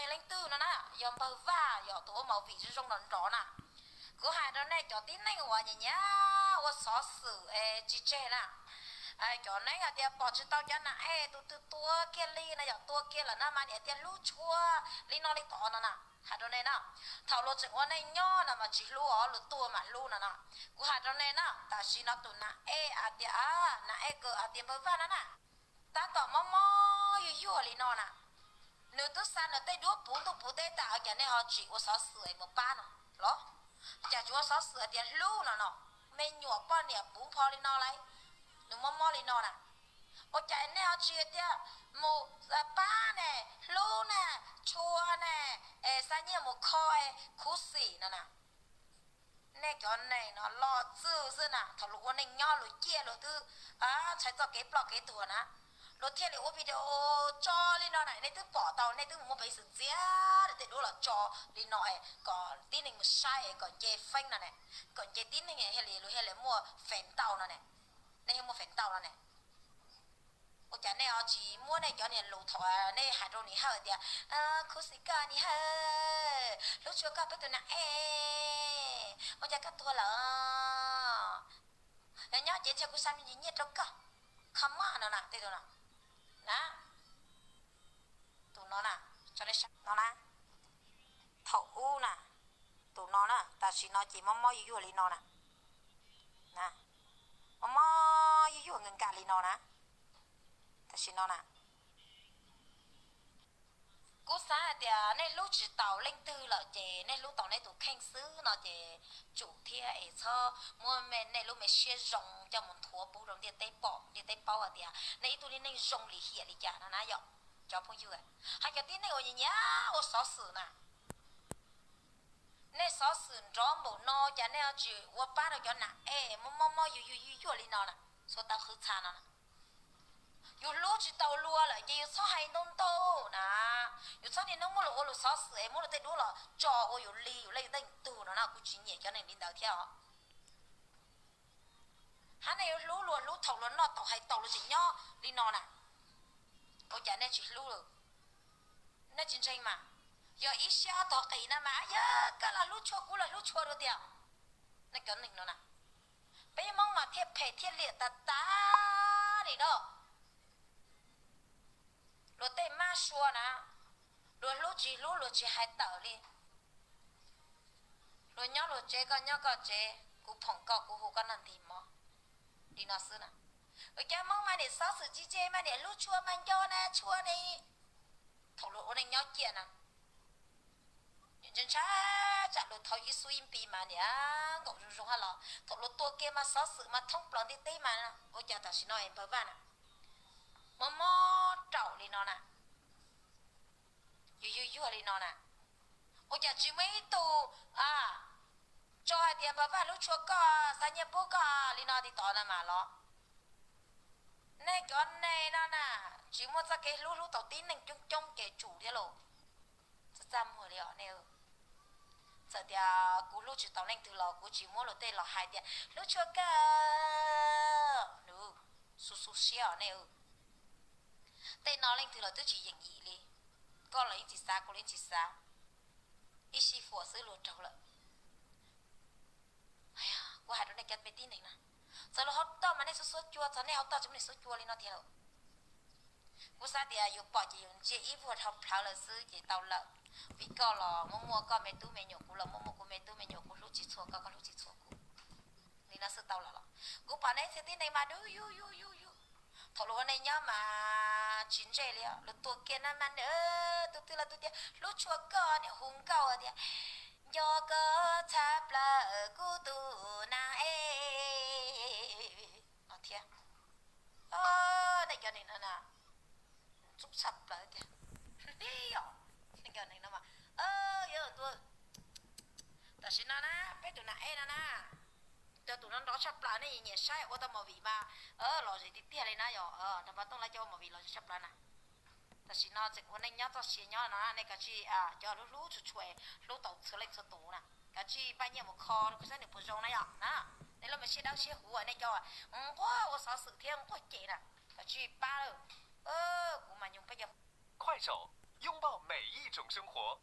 Leej twg no na, yog npawg Vaj yog tus ua movie zoo zoo nrov nrov na. Kuv hais rau nej cov tib neeg uas nyiam nyiam ua xov xwm es tsis tseg na, cov neeg hais tias pom tsis tau cov nam ej tus twg tua kiag li no, yog tua kiag lawm na mas niam tias hlub tshua li no li tod no na. Hais rau nej na, thaum luag tseem ua neej nyob no mas tsis hlub os, luag tuag mam hlub no na. Kuv hais rau nej na, tam sim no tus nam ej hais tias, nam ej kawm hais tias npawg Vaj no na, tab tom mob mob yuag yuag li no na. Nws twb xa nws tej duab puv ntuj puv teb tas, ua cas nej ho tsis ua xov xwm es mus pab no los? Ua cas tsis ua xov xwm hais tias hlub no no, me nyuam poj niam puv npo li no lauj, nws mob mob li no na. Ua cas nej ho tsis tias mus pab ne, hlub ne, tshua ne, es xa nyiaj mus kho es khuv xim no na. Nej cov neeg no los txwj xwb na, thaum luag ua neej nyob luag ciaj luag twb ntshai txoj kev ploj kev tuag na, luag thiaj li ua video tso li no na. Nej twb pom tau, nej twb mus muaj peev xwm ntxias tej duab los tso li no es kom tib neeg mus saib es kom nce feeb no ne, kom nce tib neeg thiaj li luag thiaj li muaj feem ntau no ne. Nej thiaj muaj feem ntau no ne. Ua cas nej ho tsis muab nej cov niag lus thaum nej hais rau Nis Hawj tias, khuv xim koj Nis Hawj, hlub tshua koj peb tus nam ej, ua cas koj tuag lawm, yog nyob ces ntshai kuv xa me ntsis nyiaj rau koj, kho maj no na, tej tus no na, tus no na, tso nej saib no na, thaum ub na, tus no na, tam sim no ces mob mob yuag yuag li no na, mob mob yuag yuag nkas nkas li no na, tam sim no na. Kuv xav hais tias nej hlub tsis tau leej twg lawm ces nej hlub tau nej tus kheej xwb no ces tsum thiab es txhob muab nej lub me siab zoo coj mus nthuav pub rau ntiaj teb pom ntiaj teb paub hais tias nej ib tug li neeg zoo lim hiam li cas no na yom. Cov phooj ywg, hais cov tib neeg uas nyiam nyiam ua xov xwm na, nej xov xwm nrov npaum no cas nej ho tsis ua pab rau cov nam ej mob mob yuag yuag yuag yuag li no na, txhua tau qhwv txha no na. Yus hlub tsis tau luag lawm ces yus txhob hais ntau ntau na. Yus txhob niaj hnub muab luag ua luag xov xwm es muab luag tej duab los tso ua yus li yus leej yus tej tug no na, kuv tsis nyiam cov neeg li ntawd thiab os. Hab nej yuav hlub luag hlub thaum luag noj tau hais tau luag tseem nyob li no na. Ua cas nej tsis hlub lawm? Nej tsis ntseeg mas, yog ib siab ob tog qis na mas, yog koj los hlub tshua kuv los hlub tshua dua tiag. Nej cov neeg no na, peb Hmoob mas thiaj phem thiaj liam tas tas li no. Luag tej mab sua na, luag hlub tsis hlub luag tsis hais tawm li. Luag nyob luag tsev koj nyob koj tsev, kuv phoom koj kuv hu koj noj ntig mov li no xwb na. Ua cas Hmoob mas niam xov xwm tsis tseg mas niam hlub tshua mas nco na tshua ne. Thaum luag ua neej nyob ciaj na, ntshai ntshai tsam luag thov ib xub ib npis mas niam nkaum zoo zoo hab los thaum luag tuag kiag mas xov xwm mas thoob plaws ntiaj teb mas, ua cas tam sim no es npawg Vaj na mob mob raum li no na, yuag yuag yuag li no na. Ua cas tsis muaj ib tug tso hais tias npawg Vaj hlub tshua koj, xa nyiaj pub koj li no tiv tov na mas los? Nej cov neeg no na, tsis muaj txoj kev hlub hlub tau tib neeg coob coob ces tsum thiab lauj. Txaj txaj muag li os nej. Txawm tias kuv hlub tsis tau leej twg los kuv tsis muab luag tej los hais tias hlub tshua koj, nws xu xu siab os nej. Tej no leej twg los twb tsis yeem yim li, koj los yeej tsis xav kuv los yeej tsis xav, ib sij fuam xwb luag raug lawm. Kuv hais rau nej cov me tib neeg na, txawm luag hauv toj mas nej xuab xuab cua, txog nej hauv toj tsis muaj neeg xuab cua li no tiag lawm. Kuv xav tias yus pom ces yus ntsia ib vuag dhau plawv lawm xwb ces tau lawm. Vim koj los muaj muaj koj me tub me nyuam, kuv los muaj muaj kuv me tub me nyuam, kuv hlub tsis txhua koj, koj hlub tsis txhua kuv. Li no xwb tau lawm los? Kuv pom nej txhia tib neeg mas dub yug yug yug yug. Thaum luag ua neej nyob mas tsis ntsej li, luag tuag kiag na mas nws tus twg los tus tias hlub tshua koj, niam hu nkauj tias nco koj tshaj plaws kuv tus nas e no thiab. Nej cov neeg no na, txub tshaj plaws tiag. Nej cov neeg no mas, yog tus, tam sim no na, peb tus nas e no na, cov tus no nrov tshaj plaws, nej nyiam saib ua tau movie mas lom zem tiag tiag li na yom. Nrog Npawg Tooj lawv cov ua movie lom zem tshaj plaws na. Tam sim no tseem ua neej nyob txoj sia nyob no, nej kav tsij, cov hlub hlub tshua tshua, hlub tau txhua leej txhua tus na, kav tsij npaj nyiaj mus kho saib nws puas zoo na yom na. Nej lub me siab dawb siab huv, nej cov nquag ua xov xwm thiab nquag cem na, kav tsij pab lawm. Kuv mas nyuag peb cov 种生活。